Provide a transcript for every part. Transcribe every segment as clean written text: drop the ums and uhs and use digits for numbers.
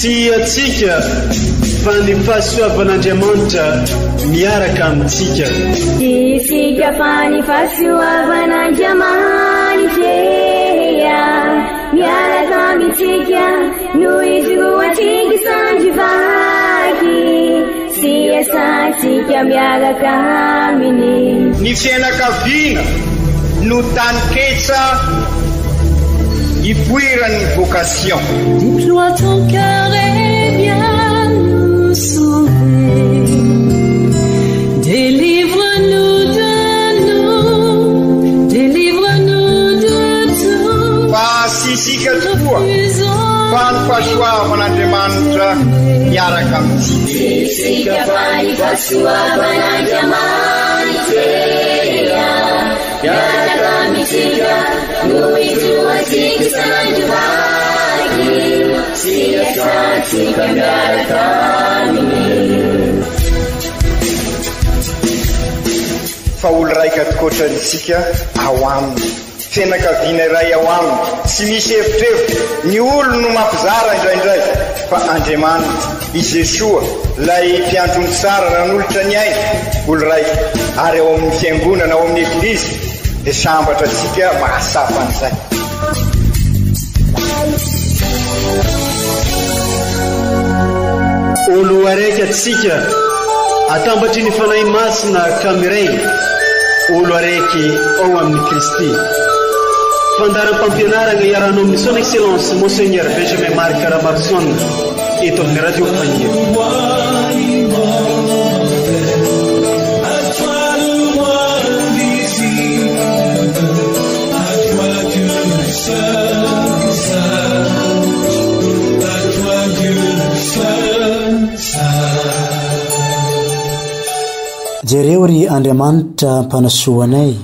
Tsy antsika fa ny fahasoavan'Andriamanitra miaraka amintsika. Tsy isika fa ny fahasoavan'Andriamanitra miaraka amintsika no ijoroantsika sandry vaky sy iasantsika miaraka aminy. Ny fianakaviana no taninketsa ipoiran'ny vocation. Déploie ton cœur et viens nous sauver. Délivre-nous de nous, délivre-nous de tout. Fa tsy isika tokoa fa ny fahasoavan'Andriamanitra miaraka amintsika. Tsy isika fa ny fahasoavan'Andriamanitra miaraka amintsika no ijoroantsika isan'andro vaky sy iasantsika miaraka aminy. Fa olo raika tokoatra isika ao aminy. Fianakaviana iray ao aminy, tsy misy evitrevitra, ny olony no mampizara indraindray, fa Andriamanitra, i Jesoa, ilay mpiandry omby tsara nanolotra ny ainy, olo raika, ary ao amin'ny Fiangonana, ao amin'ny Eglizy, dia sambatra antsika mahatsapa an'izay. Olo araiky atsika atambatry ny Fanahy Masina ka miray olo araiky ao amin'i Kristy. Fandaharam-pampianaragna iarahanao amin'ny Son Excellence Monseigneur Benjamin Marc Ramaroson eto amin'ny Radio Fagniry. Jereo ry Andriamanitra mpanasoa anay,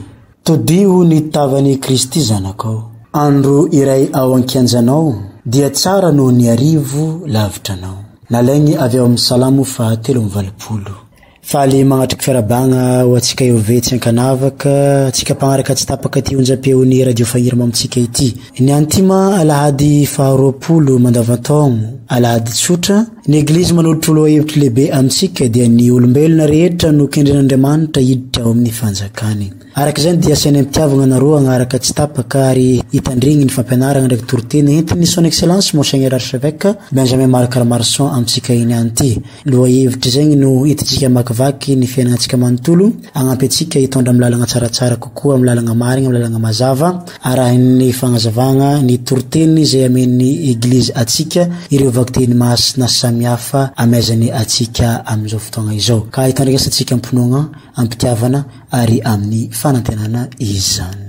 todiho ny tavan'i Kristy Zanakao. Andro iray ao an-kianjanao dia tsara noho ny arivo lavitra anao. Nalaigny avy ao amin'ny Salamo faha 83. Faly magnatriky fiarahabagna ho antsika EOV tsy ankanavaka, antsika mpagnaraka tsy tapaka ity onjam-peon'ny Radio Fagniry mamintsika ity. Ny antima alahady faharoapolo mandavantaogno, alahady tsotra, ny Eglizy manolotra lohahevitry lehibe amintsika dia ny olombelona rehetra no kendren'Andriamanitra hiditra ao amin'ny fanjakany. Araka izany dia asaina am-pitiavagna anareo hagnaraka tsy tapaka ary hitandregny ny fampianaragna ndraiky toriteny entin'ny Son Excellence Monseigneur Archevêque Benjamin Marc Ramaroson amintsika iny any ity. Lohahevitra izegny no entintsika hamakivaky ny fiaignantsika manontolo, hagnampy antsika hitondra amin'ny lalagna tsaratsara kokoa, amin'ny lalagna marigny, amin'ny lalagna mazava, arahin'ny fagnazavagna ny toriteny izay amen'ny Eglizy antsika, ireo vakiteny masina samihafa amezany antsika amin'izao fotoagna izao. Ka hitandregnesantsika am-pinoagna, am-pitiavana ary amin'ny fanantenana izany.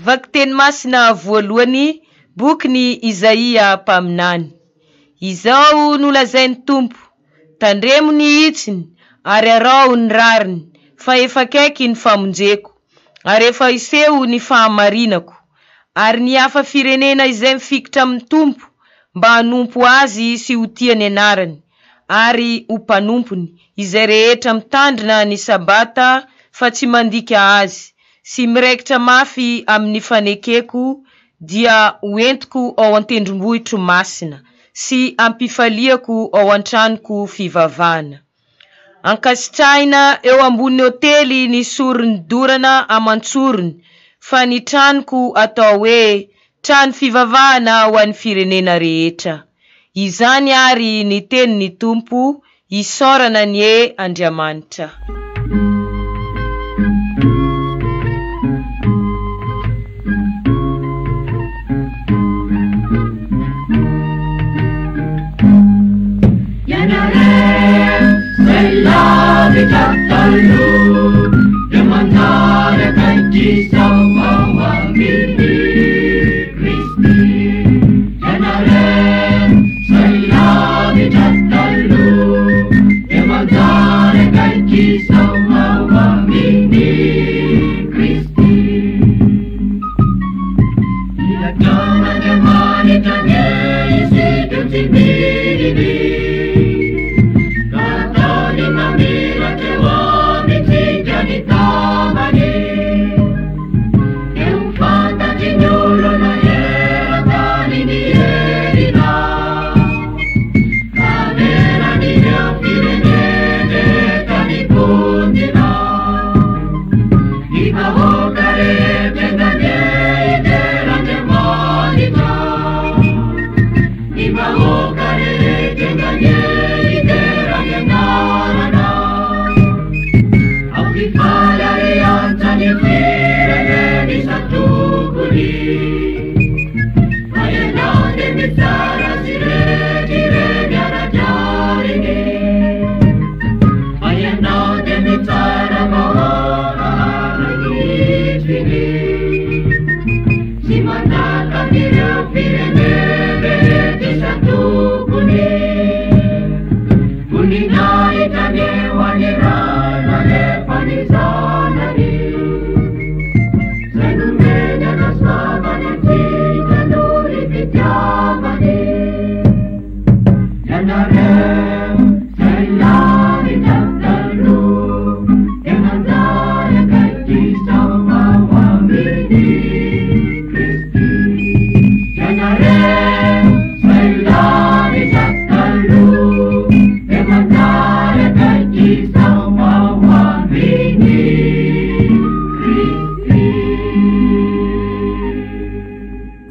Vakiteny masina voalohany, bokin'i Izaia mpaminany. Izao no lazain'ny Tompo, Tandremo ny hitsiny ary araho ny rariny, fa efa akaiky ny famonjeko, ary efa hiseho ny fahamarinako. Ary ny hafa firenena izay mifikitra amin'ny Tompo mba hanompo Azy sy ho tia ny anarany, ary ho mpanompony, izay rehetra mitandrina ny Sabata fa tsy mandika azy, sy miraikitra mafy amin'ny fanekeko, dia ho entiko ao an-tendrombohitro masina, sy hampifaliako ao an-tranoko fivavahana. Ankasitrahina eo ambony ôtely ny soron'ny dorana aman-tsorony, fa ny tranoko atao hoe trano fivavahana ho an'ny firenena rehetra. Izany àry ny tenin'ny Tompo, isaorana anie Andriamanitra. batisa ao amin'i Kristy. Ny ataon'Andriamanitra anie isika tsy mino, ka ataony mamiratra eo amintsika ny tavany. Dia ho fantatry ny olona eran-tany ny herinao, ka havelan'ireo firenena ny vonjinao. Ny vahoaka rehetra enga anie hidera Andriamanitra. Ny vahoaka rehetra enga anie hidera ny anaranao. Aoka hifaly ary hiantsa ny firenena isan-tokony. Fa ianao dia mitsara sy rediredy ara-drariny. Fa ianao dia mitsara vahoaka ara-kitsiny. Sy manjaka amin'ireo firenena rehetra isan-tokony. Voninahitra anie ho an'ny Ray nanefa ny Zanany, Izay nomeny hanasoavana antsika noho ny fitiavany. Ianareo izay lavitra taloha dia nanjary akaiky izao ao amin'i Kristy. Ianareo izay lavitra taloha dia manjary akaiky izao ao amin'i Kristy.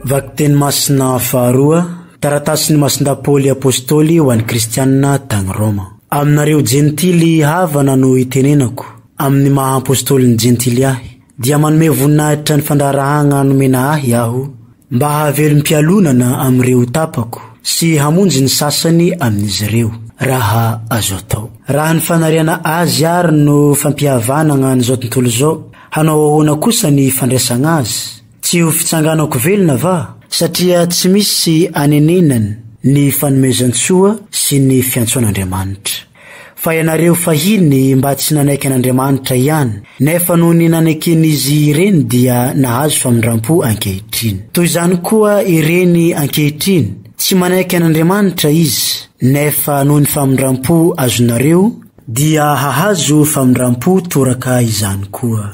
Vakiteny masina faharoa, taratasin'i Masindahy Paoly Apostoly ho an'ny Kristianina tany Roma. Aminareo Jentily havana no itenenako, amin'ny maha Apostolin'ny Jentily ahy, dia manome voninahitra ny fandraharahagna nomena ahy aho, mba hahavelom-pialonana amin'ireo tapako sy hamonjy ny sasany amin'izy ireo, raha azo atao. Raha ny fanariana azy àry no fampihavanagna an'izao tontolo izao, hanao ahoana kosa ny fandraisagna azy? Tsy ho fitsanganako velona va? Satria tsy misy anenenany ny fanomezan-tsoa sy ny fiantsoan'Andriamanitra. Fa ianareo fahiny mba tsy nanaiky an'Andriamanitra ihany, nefa noho ny naneken'izy ireny dia nahazo famindram-po ankehitriny. Toy izany koa ireny ankehitriny, tsy manaiky an'Andriamanitra izy, nefa noho ny famindram-po azonareo, dia hahazo famindram-po toraka izany koa.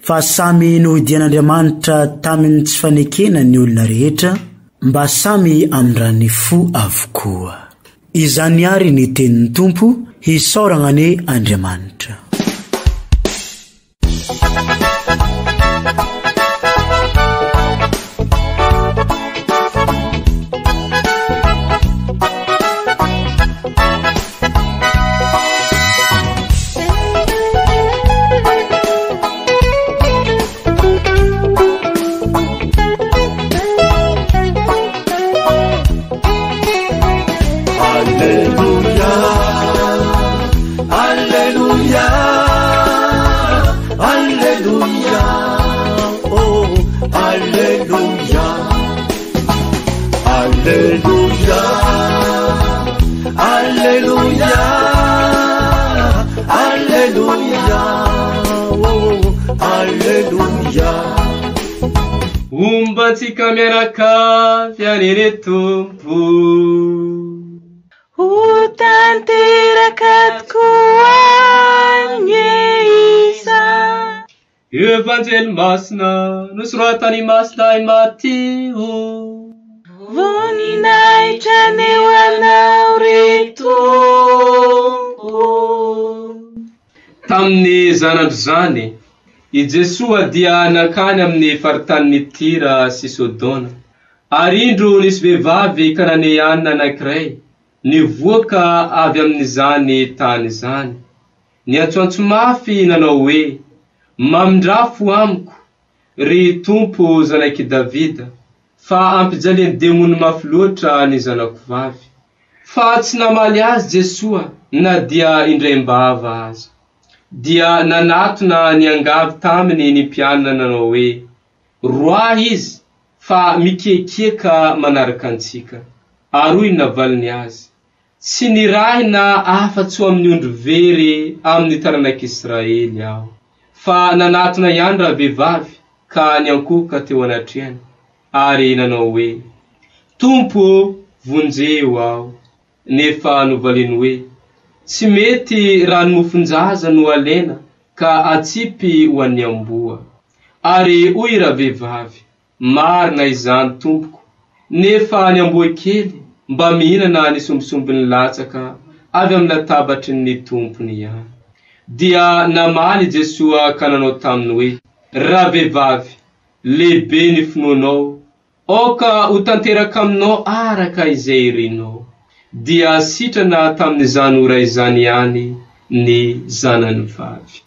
Fa samy nohidian'Andriamanitra tamin'ny tsy fanekena ny olona rehetra, mba samy hamindrany fo avokoa. Izany àry ny tenin'ny Tompo, hisaoragna anie Andriamanitra. Alleluia, Alleluia, Alleluia, oh, Alleluia, Alleluia, Alleluia, Alleluia, oh, Alleluia. Homba antsika mianakavy anie ry Tompo. Ho tanteraka tokoa anie izany. Evanjely masina nosoratan'i Masina i Matio. Voninahitra anie ho Anao ry Tompo. Tamin'izany andro izany, i Jesoa dia nankany amin'ny faritanin'i Tira sy Sodona. Ary indro nisy vehivavy kananeana anankiray nivoaka avy amin'izany tany izany, niantsoantso mafy nanao hoe, Mamindrà fo amiko, ry Tompo Zanak'i Davida, fa ampijalian'ny demony mafy loatra ny zanako vavy. Fa tsy namaly azy Jesoa na dia indraim-bava aza. Dia nanatona niangavy taminy ny mpianany nanao hoe, Roahy izy, fa mikiakiaka manaraka antsika. Ary hoy ny navaliny azy, Tsy nirahina afa-tsy ho amin'ny ondry very amin'ny taranak'Israely aho. Fa nanatona ihany ravehivavy ka niankohoka teo anatrehany, ary nanao hoe, Tompo ô, vonjeo aho. Nefa novaliany hoe, Tsy mety raha ny mofon-jaza no alaina ka atsipy ho an'ny amboa. Ary hoy ravehivavy, Marina izany tompoko, nefa ny amboa kely mba mihinana ny sombisombiny latsaka avy amin'ny latabatry ny tompony ihany. Dia namaly i Jesoa ka nanao taminy hoe, Ravehivavy, lehibe ny finoanao, aoka ho tanteraka aminao araka izay irinao. Dia sitrana tamin'izany ora izany ihany ny zanany vavy.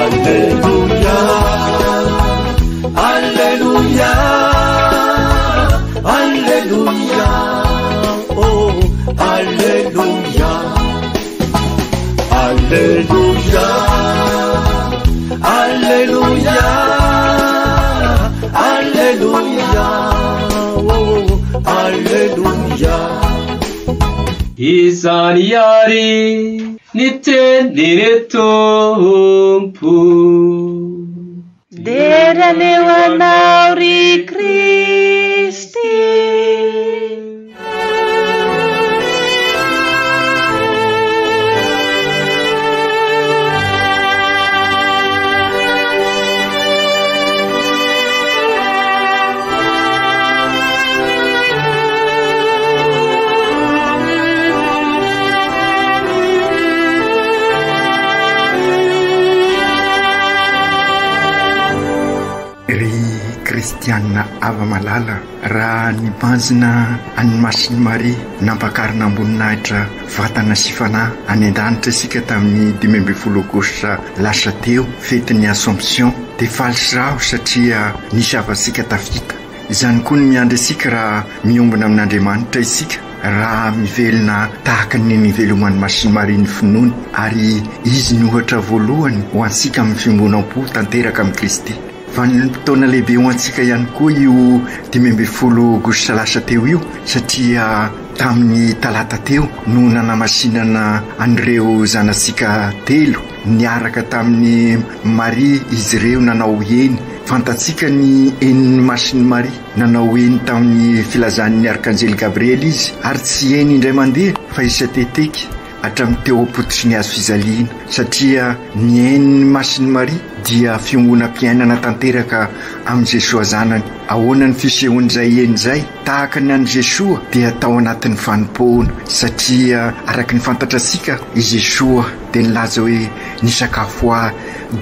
Alleluia, Alleluia, Alleluia, oh, Alleluia, Alleluia, Alleluia, Alleluia, oh, Alleluia. Izany àry ny tenin'ny Tompo. Dera anie ho Anao ry Kristy. Ry kristiana hava-malala, raha nibanjina an'i Masin'i Maria nampakarina am-boninahitra vatana sy fanahy any an-danitra isika tamin'ny 15 aogositra lasa teo, fetin'ny Assomption, dia faly sy raho satria nisy havantsika tafita. Izany koa no miandry antsika raha miombona amin'Andriamanitra isika, raha mivelona tahaka ny niveloman'i Masin'i Maria ny finoany, ary Izy no ohatra voalohany ho antsika amin'ny fiombonam-po tanteraka amin'i Kristy. Vanim-potoana lehibe ho antsika ihany koa io 15 aogositra lasa teo io, satria tamin'ny talata teo no nanamasinana an'ireo zanatsika telo niaraka tamin'i Maria izy ireo nanao eny. Fantatsika ny enin'i Masin'i Maria. Nanao eny tamin'ny filazan'ny arkanjely Gabriela izy, ary tsy eny indray mandeha fa isan-teteky hatramin'ny teo am-pototry ny hazo fijaliana, satria ny enin'i Masin'i Maria dia fiombonam-piainana tanteraka amin'i Jesoa Zanany. Ahoana ny fisehoan'izay eny izay? Tahaka ny an'i Jesoa dia tao anatin'ny fanompoana, satria araka ny fantatratsika i Jesoa dia nilaza hoe ny sakafo ho ahy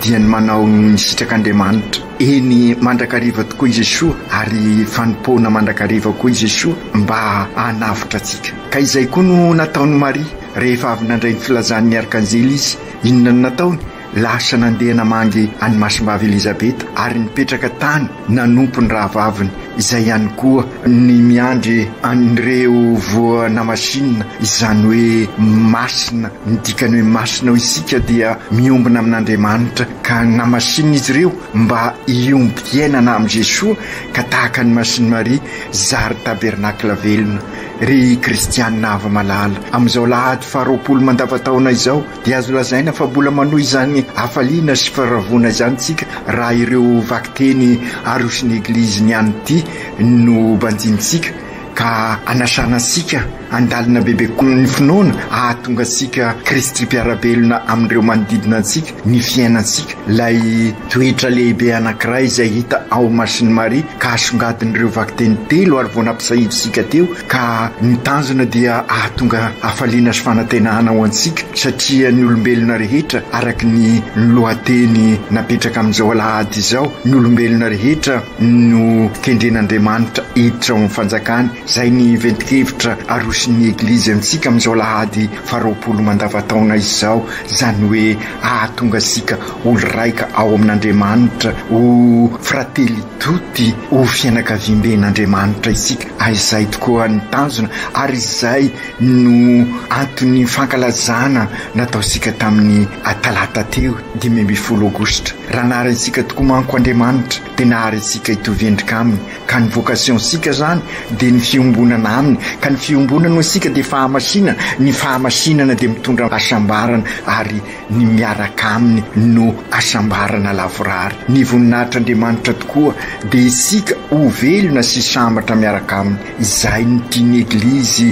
dia ny manao ny sitrak'Andriamanitra. Eny mandrakariva tokoa i Jesoa ary fanompoana mandrakariva koa i Jesoa mba hanavotra antsika. Ka izay koa no nataon'i Maria rehefa avy nandray ny filazan'ny arkanjely izy. Inona no nataony? Lasa nandeha namangy an'i Masimbavy Elizabeta ary nipetraka tany nanompo ny rahavaviny, izay ihany koa ny miandry an'ireo voa namasinina, izany hoe masina. Ny dikan'ny hoe masina ho isika dia miombona amin'Andriamanitra, ka namasinina izy ireo mba hiombom-piainana amin'i Jesoa, ka tahaka an'i Masin'i Maria, zary tabernakla velona. Ry kristianina hava-malala, amin'izao alahady faharoapolo mandavantaona izao, Dia azo lazaina fa mbola manohy izany hafaliana sy faharavoana izany isika raha ireo vakiteny aroson'ny Eglizy ny an'ity no banjinintsika ka anasana antsika handalina bebe kokoa ny finoana hahatonga antsika Kristy mpiara-belona amin'ireo manodidina antsika ny fiainantsika ilay toetra lehibe anankiray izay hita ao Masin'i Maria ka asongadin'ireo vakiteny telo ary vao nampisahivintsika teo ka ny tanjona dia hahatonga hafaliana sy fanantenana ho antsika satria ny olombelona rehetra araka ny lohateny napetraka amin'izao alahady izao ny olombelona rehetra no kendren'Andriamanitra hiditra ao amin'ny fanjakany izay ny ventin-kevitra aroso. aroson'ny Eglizy amintsika amin'izao alahady faharoapolo mandavantaona izao, izany hoe hahatonga antsika ho raika ao amin'Andriamanitra, ho fratelli tutti, ho fianakaviamben'Andriamanitra isika. Izay tokoa ny tanjona ary izay no anton'ny fankalazana nataontsika tamin'ny talata teo, 15 aogositra. Raha nahary antsika tokoa manko Andriamanitra dia nahary antsika hitovy endrika aminy, ka ny vocation-tsika izany dia ny fiombonana aminy, ka ny fiombonana ho antsika dia fahamasinana, ny fahamasinana dia mitondra hasambarana ary ny miaraka aminy no hasambarana lavorary. Ny voninahitr'Andriamanitra tokoa dia isika ho velona sy sambatra miaraka aminy. Izay no tian'ny Eglizy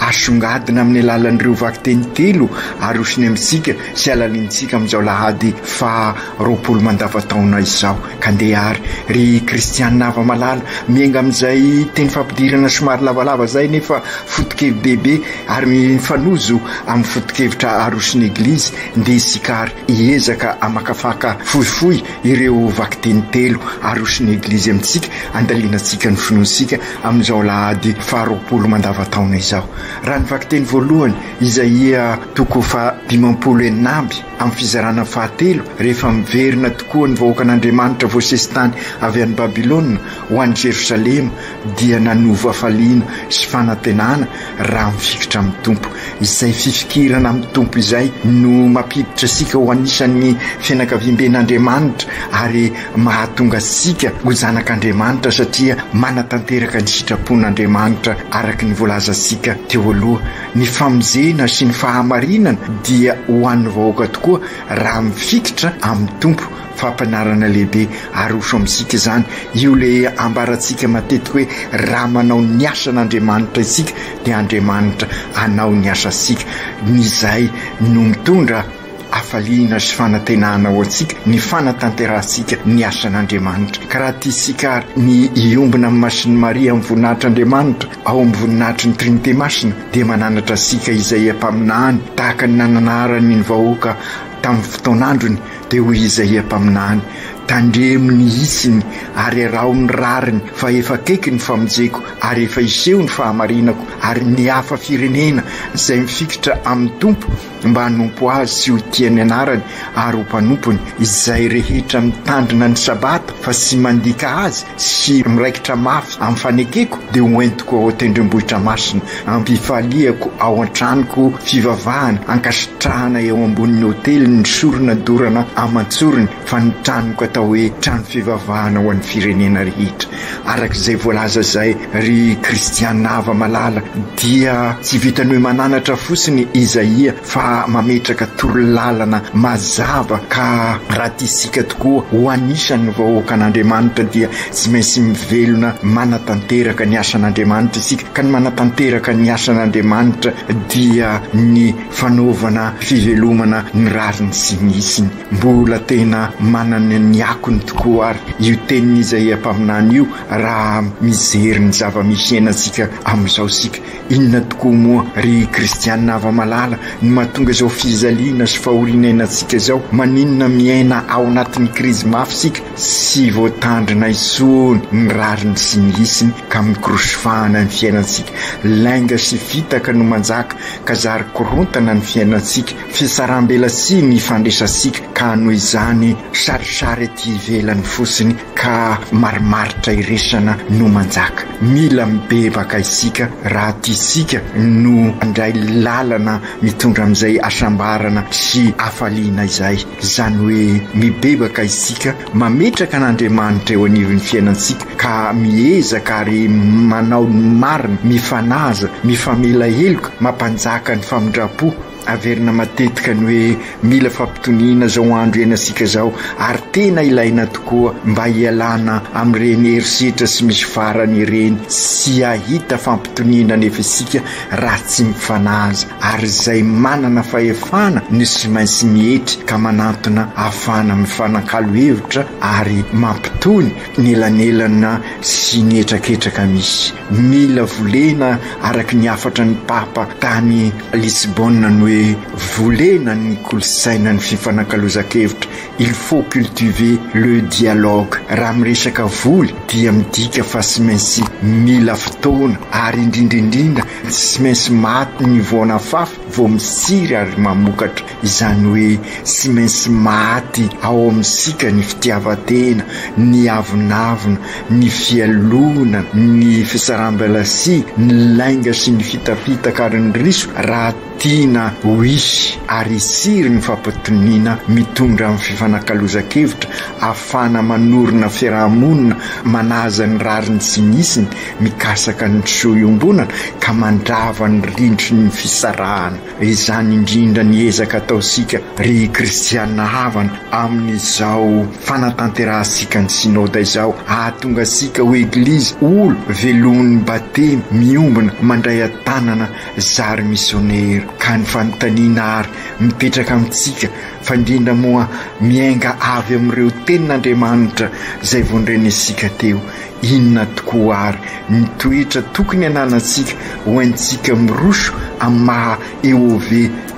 asongadina amin'ny alalan'ireo vakiteny telo arosony amintsika sy alalinintsika amin'izao alahady faha 20 mandavataona izao. Ka ndeha ary, ry kristianina hava-malala, miainga amin'izay teny fampidirana somary lavalava izay nefa foto-kevi-dehibe ary mifanojo amin'ny foto-kevitra aroson'ny Eglizy, ndeha isika ary hiezaka hamakafaka fohifohy ireo vakiteny telo aroson'ny Eglizy amintsika handalinantsika ny finoantsika amin'izao alahady faharoapolo mandavataona izao. Raha ny vakiteny voalohany, Izaia toko faha 56, amin'ny fizarana fahatelo, rehefa miverina tokoa ny vahoakan'Andriamanitra voasesitany avy any Babylona ho any Jerosalema, dia nanovo hafaliana sy fanantenana raha mifikitra amin'ny Tompo. Izay fifikirana amin'ny Tompo izay no mampiditra antsika ho anisan'ny fianakaviamben'Andriamanitra ary mahatonga antsika ho zanak'Andriamanitra satria manatanteraka ny sitrapon'Andriamanitra araka ny voalazantsika teo aloha. Ny famonjena sy ny fahamarinana dia ho an'ny vahoaka tokoa raha mifikitra amin'ny Tompo. Fampianarana lehibe aroso amintsika izany. Io le ambarantsika matetika hoe raha manao ny asan'Andriamanitra isika dia Andriamanitra hanao ny asantsika. Ny izay no mitondra hafaliana sy fanantenana ho antsika ny fanatanterahantsika ny asan'Andriamanitra. Ka raha tiantsika ary ny hiombona amin'ny Masin'i Maria amin'ny voninahitr'Andriamanitra ao amin'ny voninahitry ny Trinite Masina dia mananatra antsika Izaia mpaminany tahaka ny nananarany ny vahoaka tamin'ny fotoan'androny Dia hoy Izaia mpaminany, Tandremo ny hitsiny ary araho ny rariny, fa efa akaiky ny famonjeko ary efa hiseho ny fahamarinako, ary ny hafa firenena izay mifikitra amin'ny Tompo mba hanompo Azy sy ho tia ny anarany ary ho mpanompony, izay rehetra mitandrina ny Sabata fa tsy mandika azy sy miraikitra mafy amin'ny fanekeko, dia ho entiko ao an-tendrombohitra masina, ampifaliako ao an-tranoko fivavahana, ankasitrahana eo ambonin'ny ôtely ny sorona dorana aman-tsorony, fa ny tranoko atao hoe trano fivavahana ho an'ny firenena rehetra. Araka izay voalaza izay, ry kristiana hava-malala, dia tsy vitan'ny hoe mananatra fotsiny Izaia fa mametraka torolalana mazava ka raha tiantsika tokoa ho anisan'ny vahoakan'Andriamanitra dia tsy maintsy mivelona manatanteraka ny asan'Andriamanitra isika, ka ny manatanteraka ny asan'Andriamanitra dia ny fanaovana fivelomana ny rariny sy ny hitsiny. Mbola tena manana ny akony tokoa ary io tenin'Izaia mpaminany io raha mijery ny zava-misy iainantsika amin'izao isika. Inona tokoa moa, ry kristiana hava-malala, no mahatonga izao fijaliana sy fahoriana iainantsika izao? Maninona miaina ao anatin'ny krizy mafy isika? Tsy voatandrina intsony ny rariny sy ny hitsiny ka mikorosofahana ny fiainantsika. Lainga sy fitaka no manjaka ka zary korontana ny fiainantsika. Fihatsarambelatsihy ny ifandraisantsika ka noho izany sarisary aty ivelany fotsiny ka marimaritra iraisana no manjaka. Mila mibebaka isika raha tiantsika no handray lalana mitondra amin'izay hasambarana sy hafaliana izay. Izany hoe mibebaka isika, mametraka an'Andriamanitra eo anivon'ny fiainantsika ka miezaka ary manao ny marina, mifanaja, mifamela heloka, mampanjaka ny famindram-po. Averina matetika ny hoe mila fampitoniana izao andro iainantsika izao ary tena ilaina tokoa mba hialana amin'ireny herisetra tsy misy farany ireny. Tsy hahita fampitoniana anefa isika raha tsy mifanaja ary izay manana fahefana no tsy maintsy mietry ka manantona ahafahana mifanakalo hevitra ary mampitony ny elanelana sy ny hetraketraka misy. Mila volena araka ny hafatra ny Papa tany Lisbonne ny hoe. hoe volena ny kolontsaina ny fifanakalozan-kevitra, il faut cultiver le dialogue. Raha miresaka voly dia midika fa tsy maintsy mila fotoana ary indrindra indrindra tsy maintsy maty ny voana afafy vao mitsiry ary mamokatra. Izany hoe tsy maintsy maty ao amintsika ny fitiavan-tena, ny avonavona, ny fialonana, ny fisaraham-belatsihy, ny lainga sy ny fitapitaka ary ny riso raha tiana ho hisy ary hitsiry ny fampitoniana mitondra amin'ny fifanakalozan-kevitra ahafahana manorina fiaraha-monina manaja ny rariny sy ny hitsiny mikasaka ny soa iombonana ka mandrava ny rindry ny fisarahana. Izany indrindra ny ezaka ataontsika ry kristiana havana amin'izao fanatanterahantsika ny Synoda izao, hahatonga antsika ho Eglizy olo velomin'ny batemy, miombona, mandray an-tanana zary misionera. Ka ny fanontaniana ary mipetraka amintsika fa indrindra moa miainga avy amin'ireo tenin'Andriamanitra izay vondrenesika teo, Inona tokoa àry ny toetra tokony hananantsika ho antsika miroso amin'ny maha EOV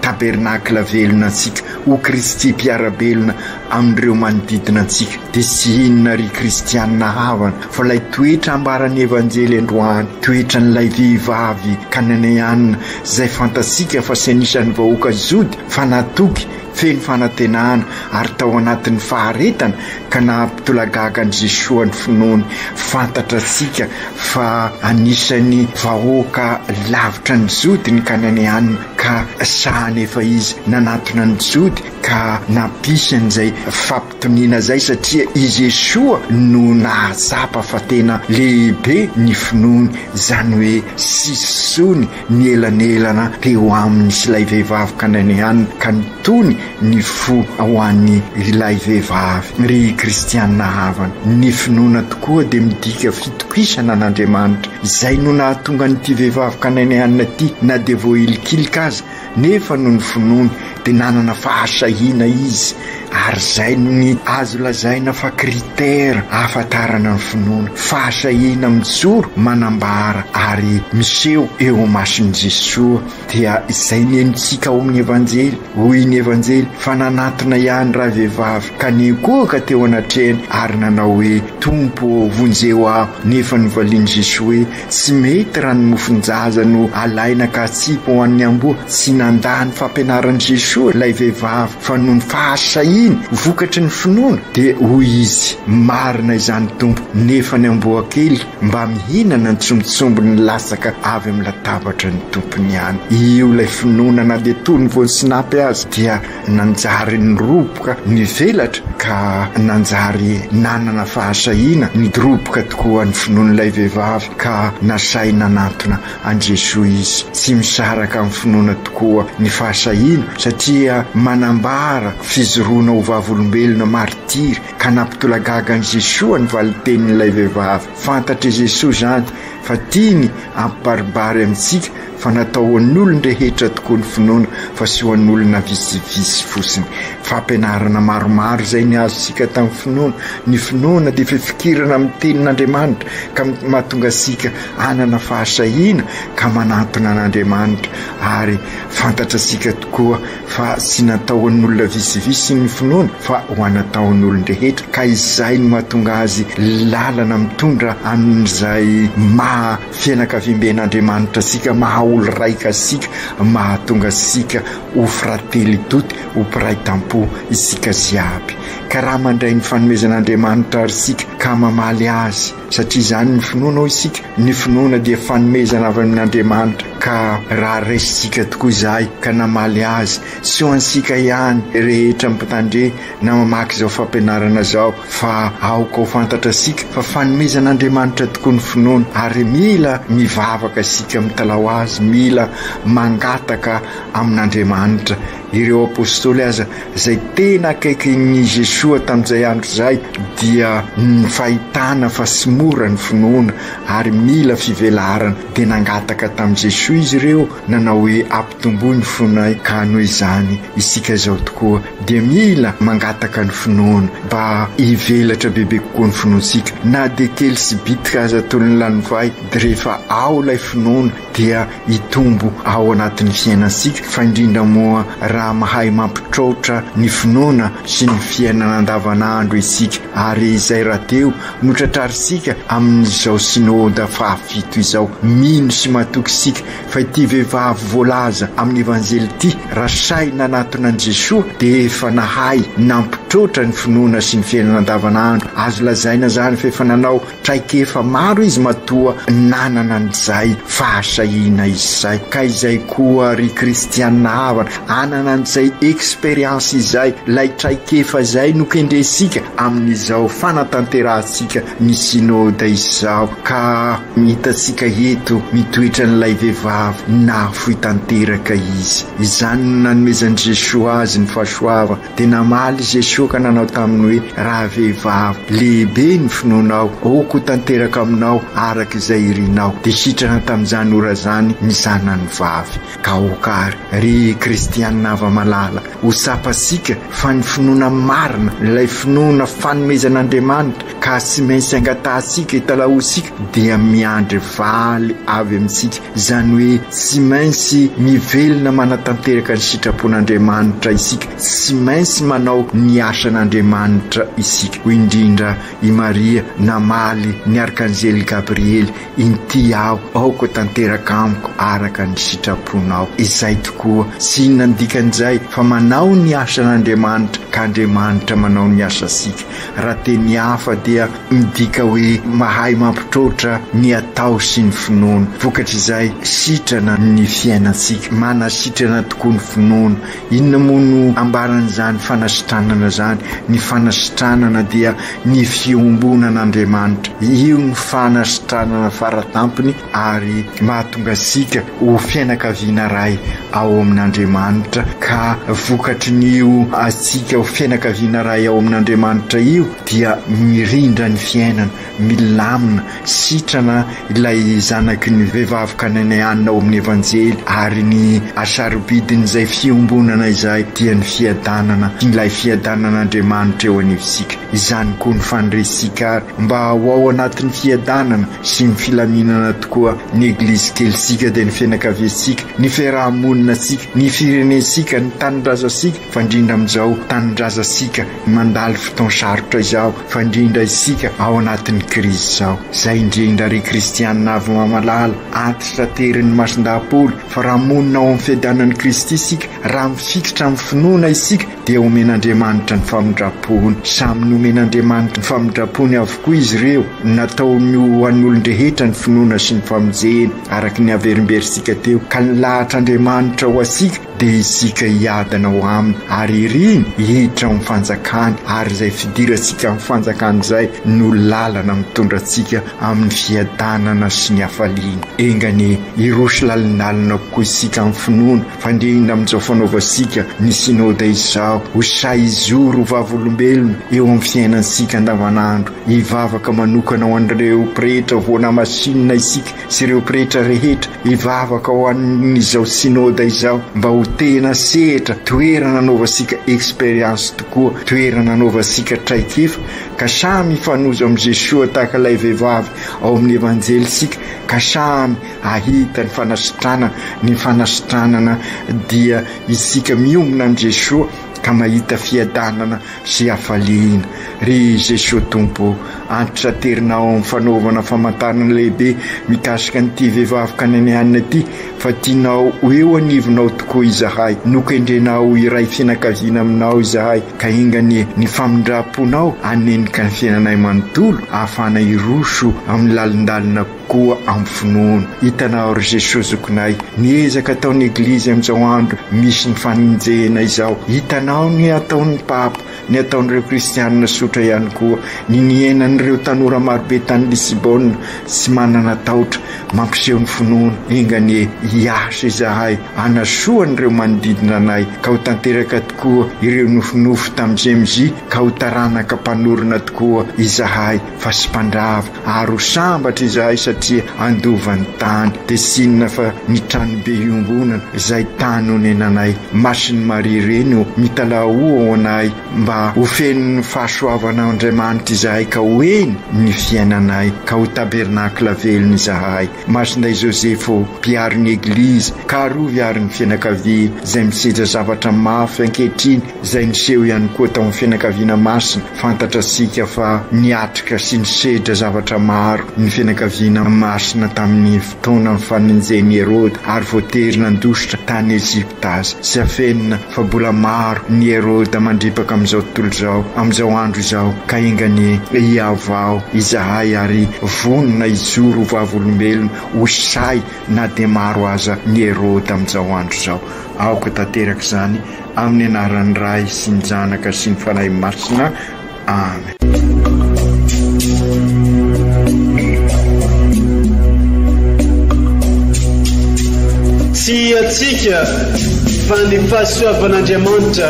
Tabernakla velona antsika, ho Kristy mpiara-belona amin'ireo manodidina antsika? Dia tsy inona ry kristianina havana fa ilay toetra ambaran'ny Evanjely androany, toetran'ilay vehivavy kananeanina izay fantatsika fa tsy anisan'ny vahoaka jody fa natoky feno fanantenana ary tao anatin'ny faharetana ka nampitolagaga an'i Jesoa ny finoany. Fantatratsika fa anisan'ny vahoaka lavitra ny Jody ny Kananeanina ka sahy anefa izy nanatona ny Jody ka nampisy an'izay fampitoniana izay satria i Jesoa no nahatsapa fa tena lehibe ny finoany, izany hoe tsisy intsony ny elanelana teo aminy sy ilay vehivavy Kananeana ka nitony ny fo ho an' ilay vehivavy. Ry kristiana havana, ny finoana tokoa dia midika fitokisana an' Andriamanitra. Izay no nahatonga an' ity vehivavy Kananeana ity na dia voahilikilika aza, nefa noho ny finoany dia nanana fahasahiana izy ary izay no ny azo lazaina fa critère ahafantarana ny finoana, fahasahiana mijoro manambara ary miseho eo imason'i Jesoa dia izay nenontsika ao amin'ny Evanjely, hoy ny Evanjely fa nanatona ihany ravehivavy ka niankohoka teo anatrehany ary nanao hoe Tompo ô vonjeo aho, nefa novalian'i Jesoa hoe Tsy mety raha ny mofon-jaza no alaina ka atsipy ho an'ny amboa. Tsy nandà ny fampianaran'i Jesoa ilay vehivavy fa noho ny fahasahiany vokatry ny finoana dia hoy izy, Marina izany Tompo, nefa ny amboakely mba mihinana ny tsombitsombiny latsaka avy amin'ny latabatra ny tompony ihany. Io ilay finoana na dia toy ny voan-tsinapy aza dia Nanjary niroboka nivelatra ka nanjary nanana fahasahiana nidoroboka tokoa ny finoan'ilay vehivavy ka nasahy nanantona an'i Jesoa izy. Tsy misaraka amin'ny finoana tokoa ny fahasahiana satria manambara fijoroana ho vavolombelona martiry ka nampitolagaga an'i Jesoa ny valin-tenin'ilay vehivavy. Fantatr'i Jesoa izany fa tiany hampibaribary amintsika fa natao ho an'ny olon-drehetra tokoa ny finoana fa tsy ho an'olona vitsivitsy fotsiny. Fampianarana maromaro izay ny azontsika tamin'ny finoana. Ny finoana dia fifikirana amin'ny tenin'Andriamanitra ka mahatonga antsika hanana fahasahiana ka manantona an'Andriamanitra ary fantatratsika tokoa fa tsy natao ho an'olona vitsivitsy ny finoana fa ho anataon'ny olon-drehetra ka izay no mahatonga azy lalana mitondra amin'izay maha fianakaviamben'Andriamanitra antsika, maha olo-raika antsika, mahatonga antsika ho fratelli tutti, ho mpiray tampo isika jiaby. Ka raha mandray ny fanomezan'Andriamanitra ary isika ka mamaly azy, satria izany ny finoana hoy isika, ny finoana dia fanomezana avy amin'Andriamanitra, ka raha raisintsika tokoa izahay ka namaly azy, tsy ho antsika ihany rehetra mpitandre na mamaky izao fampianarana izao fa aoka ho fantatra isika fa fanomezan'Andriamanitra tokoa ny finoana ary mila mivavaka isika mitalaho azy, mila mangataka amin'Andriamanitra. Ireo apostoly aza izay tena akaikin'i Jesoa. Jesoa tamin'izay andro izay dia ny fahitana fa tsy mora ny finoana ary mila fivelarana dia nangataka tamin'i Jesoa izy ireo nanao hoe ampitomboy ny fonay ka noho izany isika izao tokoa dia mila mangataka ny finoana mba hivelatra bebe kokoa ny finoantsika na dia kely sy bitika aza toy ny lanovay dia rehefa ao ilay finoana dia hitombo ao anatin'ny fiainantsika fa indrindra moa raha mahay mampitraotra ny finoana sy ny fiainana andavanandro isika ary izay rahateo no tratrarintsika amin'izao Synoda fahafito izao. Mino sy matoky isika fa ity vehivavy voalaza amin'ny Evanjely ity raha sahy nanatona an'i Jesoa dia efa nahay nampitroatra ny finoana sy ny fiainana andavanandro. Azo lazaina izany fa efa nanao Traikefa maro izy matoa nanana an'izay fahasahiana izay. Ka izay koa ry kristiana havana, hanana an'izay expérience izay, ilay traikefa izay no kendrentsika amin'izao fanatanterahantsika ny Synoda izao. Ka hitantsika eto ny toetran'ilay vehivavy, nahafoy tanteraka izy. Izany no nanomezan'i Jesoa azy ny fahasoavana. Dia namaly Jesoa ka nanao taminy hoe, Rahavehivavy, lehibe ny finoanao, aoka ho tanteraka aminao araka izay irinao. Dia sitrana tamin'izany ora izany ny zanany vavy. Ka aoka àry, ry kristianina hava-malala, ho tsapantsika fa ny finoana marina, ilay finoana fanomezan'Andriamanitra, ka tsy maintsy angatahantsika, italahoantsika, dia miandry valy avy amintsika, izany hoe tsy maintsy mivelona manatanteraka ny sitrapon'Andriamanitra isika, tsy maintsy manao ny asan'Andriamanitra isika. Hoy indrindra i Maria namaly ny arkanjely Gabriely, Inty aho, aoka ho tanteraka amiko araka ny sitraponao. Izay tokoa, tsy inona ny dikan'izay fa manao ny asan'Andriamanitra ka Andriamanitra manao ny asantsika. Raha teny hafa dia midika hoe mahay mampitroatra ny atao sy ny finoana. Vokatr'izay, sitrana ny fiainantsika. Manasitrana tokoa ny finoana. Inona moa no ambaran'izany fanasitranana izany? Ny fanasitranana dia ny fiombonan'Andriamanitra. Io no fanasitranana faratampony ary mahatonga antsika ho fianakaviana iray ao amin'Andriamanitra ka vokatry ny io antsika ho fianakaviana iray ao amin'Andriamanitra io dia mirindra ny fiainana, milamina, sitrana ilay zanaky ny vehivavy kananeanina ao amin'ny Evanjely ary ny hasarobidin'izay fiombonana izay dia ny fiadanana, ilay fiadanan'Andriamanitra eo anivontsika. Izany koa ny faniriantsika ary mba ho ao anatin'ny fiadanana sy ny filaminana tokoa ny Eglizy kelintsika dia ny fianakaviantsika, ny fiaraha-moninantsika, ny firenentsika, ny tanindrazantsika, fa indrindra amin'izao tanindrazantsika mandalo fotoan-sarotra izao, fa indrindra isika ao anatin'ny krizy izao. Izay indrindra ry kristianina avy mamalala, antitraterin' ny Masindahy Paoly fa raha monina ao amin'ny fiadanan'i Kristy isika, raha mifikitra amin'ny finoana isika, dia omen'Andriamanitra ny famindram-pony. Samy nomen'Andriamanitra ny famindram-pony avokoa izy ireo. Nataony ho an'ny olon-drehetra ny finoana sy ny famonjena, araka ny averimberintsika teo, ka ny lahatr'Andriamanitra ho antsika dia isika hiadana ao aminy ary iriny hiditra ao amin'ny fanjakany, ary izay fidirantsika amin'ny fanjakany izay no lalana mitondra antsika amin'ny fiadanana sy ny hafaliana. Enga anie hiroso lalindalina kokoa isika amin'ny finoana, fa indrindra amin'izao fanaovantsika ny Synoda izao, ho sahy hijoro ho vavolombelona eo amin'ny fiainantsika andavanandro. Hivavaka manokana ho an'ireo pretra voanamasinina isika sy ireo pretra rehetra, hivavaka ho an'izao Synoda izao mba ho tena sehatra, toerana anaovantsika expérience tokoa, toerana anaovantsika traikefa, ka samy hifanojo amin'i Jesoa tahaka ilay vehivavy ao amin'ny Evanjely isika, ka samy hahita ny fanasitranana, ny fanasitranana dia isika miombona amin'i Jesoa ka mahita fiadanana sy hafaliana. Ry Jesoa Tompo ô, antitranterinao amin'ny fanaovana famantarana lehibe mikasika an'ity vehivavy kananeanina ity fa tianao ho eo anivonao tokoa izahay, nokendrenao ho iray fianakaviana aminao izahay, ka enga anie ny famindram-ponao hanenika ny fiainanay manontolo ahafahana hiroso amin'ny lalindalina. koa amin'ny finoana. Hitanao ry Jesoa zokinay, ny ezaka ataon'ny Eglizy amin'izao andro misy ny fanenjehana izao. Hitanao ny ataon'ny Papa, ny ataon'ireo kristianina sotra ihany koa, ny niainan'ireo tanora marobe tany Lisibona tsy manana taotra, mampiseho ny finoana. Enga anie hiasa izahay hanasoa an'ireo manodidina anay ka ho tanteraka tokoa ireo nofinofy tamin'ny GMJ ka ho taranaka mpanorina tokoa izahay fa sy mpandrava ary ho sambatra izahay satria handova ny tany. Dia tsy inona fa ny tranobe iombonana izay tany onenanay. Masin'i Maria Reny ô, mitalahoa ho anay mba ho fenon'ny fahasoavan'Andriamanitra izahay ka ho eny ny fiainanay ka ho tabernakla velona izahay. Masinday Joseph ô, mpiaro ny Eglizy, ka arovy ary ny fianakaviana izay misedra zavatra mafy ankehitriny izay niseho ihany koa tao amin'ny fianakaviana masina. Fantatratsika fa niatrika sy nisedra zavatra maro ny fianakaviana masina tamin'ny fotoanan'ny fanenjehan'i Heroda ary voatery nandositra tany Egypta aza. Tsy afenina fa mbola maro ny Heroda mandripaka amin'izao tontolo izao amin'izao andro izao ka enga anie hihavao izahay ary vonona hijoro ho vavolombelona ho sahy na dia maro aza ny Heroda amin'izao andro izao. Aoka tanteraka izany amin'ny anaran'ny Ray sy ny Zanaka sy ny Fanahy Masina. Amen. Tsy antsika fa ny fahasoavan'Andriamanitra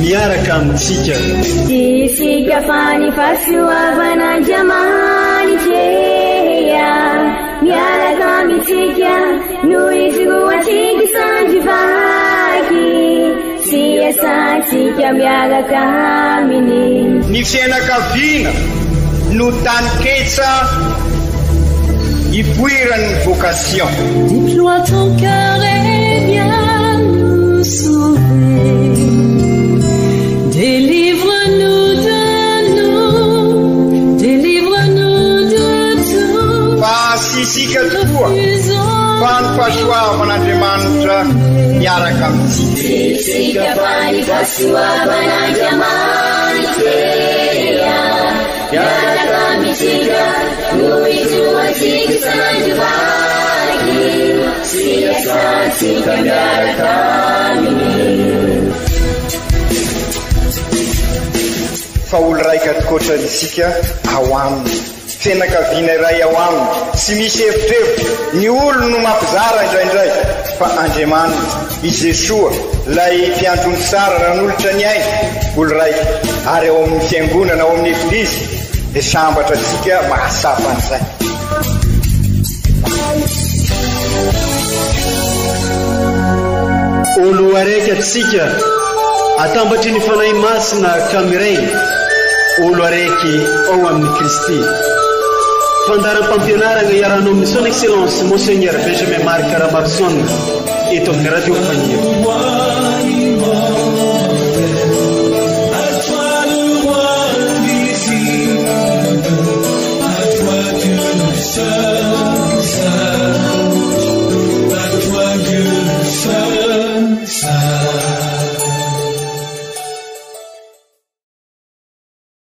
miaraka amintsika. Tsy isika fa ny fahasoavan'Andriamanitra miaraka amintsika no ijoroantsika sandry vaky. Sy iasantsika miaraka aminy. Ny fianakaviana no taninketsa ipoiran'ny vocation. Déploie ton cœur et viens nous sauver. Délivre-nous de nous, délivre-nous de tout. Fa tsy isika tokoa fa ny fahasoavan'Andriamanitra miaraka amintsika. Tsy isika fa ny fahasoavan'Andriamanitra miaraka amintsika no ijoroantsika isan'andro vaky sy iasantsika miaraka aminy. Fa olo raika tokoatra isika ao aminy. Fianakaviana iray ao aminy, tsy misy evitrevitra, ny olony no mampizara indraindray, fa Andriamanitra, i Jesoa, ilay mpiandry ondry tsara nanolotra ny ainy, olo raika, ary ao amin'ny fiangonana, ao amin'ny Eglizy, dia sambatra antsika mahatsapa an'izay. Olo araiky antsika, atambatry ny Fanahy Masina ka miray, olo araiky ao amin'i Kristy. Fandaharam-pampianarana iarahanao amin'ny Son Excellence Monseigneur Benjamin Marc Ramaroson eto amin'ny Radio Faniry.